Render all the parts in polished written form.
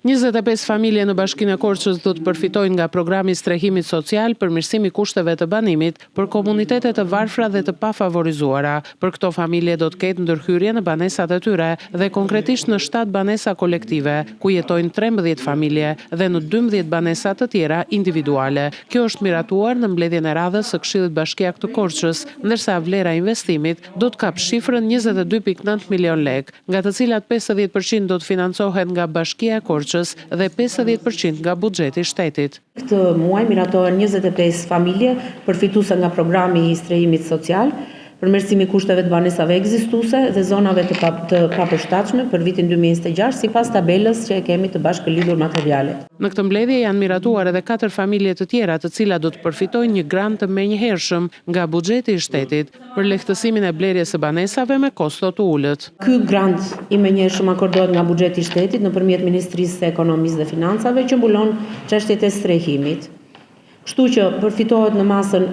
25 familje në Bashkinë e Korçës do të përfitojnë nga programi i strehimit social, përmirësimi i kushteve të banimit për komunitete të varfra dhe të pafavorizuara. Për këto familje do të ketë ndërhyrje në banesat e tyre dhe konkretisht në 7 banesa kolektive, ku jetojnë 13 familje dhe në 12 banesa të tjera individuale. Kjo është miratuar në mbledhjen e radhës së Këshillit Bashkiak të Korçës, ndërsa vlera e investimit do të kap shifrën 22.9 milion lekë, nga të cilat 50% do të financohen nga Bashkia e Korçës dhe 50% nga buxheti i shtetit. Këtë muaj miratohen 25 familje përfituese nga programi i strehimit social, përmirësimi i kushteve të banesave ekzistuese dhe zonave të, pa, të papërshtatshme për vitin 2026 sipas tabelës që e kemi të bashkëlidhur materialet. Në këtë mbledhje janë miratuar edhe katër familje të tjera, të cilat do të përfitojnë një grant të menjëhershëm nga buxheti i shtetit për lehtësimin e blerjes së banesave me kosto të ulët. Ky grant i menjëhershëm akordohet nga buxheti i shtetit nëpërmjet Ministrisë së Ekonomisë dhe Financave që mbulon çështjet e strehimit. Kështu që përfitohet në masën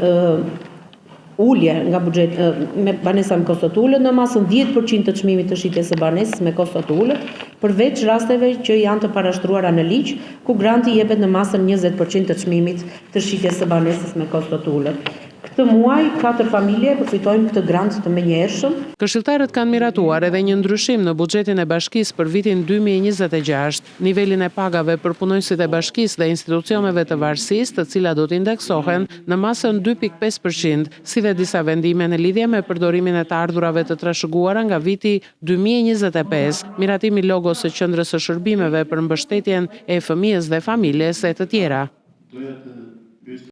ulje nga buxhet me banesa me kosto të ulët në masën 10% të çmimit të shitjes së banesës me kosto të ulët, përveç rasteve që janë të parashtruara në ligj, ku granti jepet në masën 20% të çmimit të shitjes së banesës me kosto të ulët. Këtë muaj katër familje përfitojnë këtë grant të menjëhershëm. Këshilltarët kanë miratuar edhe një ndryshim në buxhetin e bashkisë për vitin 2026, nivelin e pagave për punonjësit e bashkisë dhe institucioneve të varësisë, të cilat do të indeksohen në masën 2.5%, si dhe disa vendime në lidhje me përdorimin e të ardhurave të trashëguara nga viti 2025, miratimi i logos së qendrës së shërbimeve për mbështetjen e fëmijës dhe familjes e të tjera.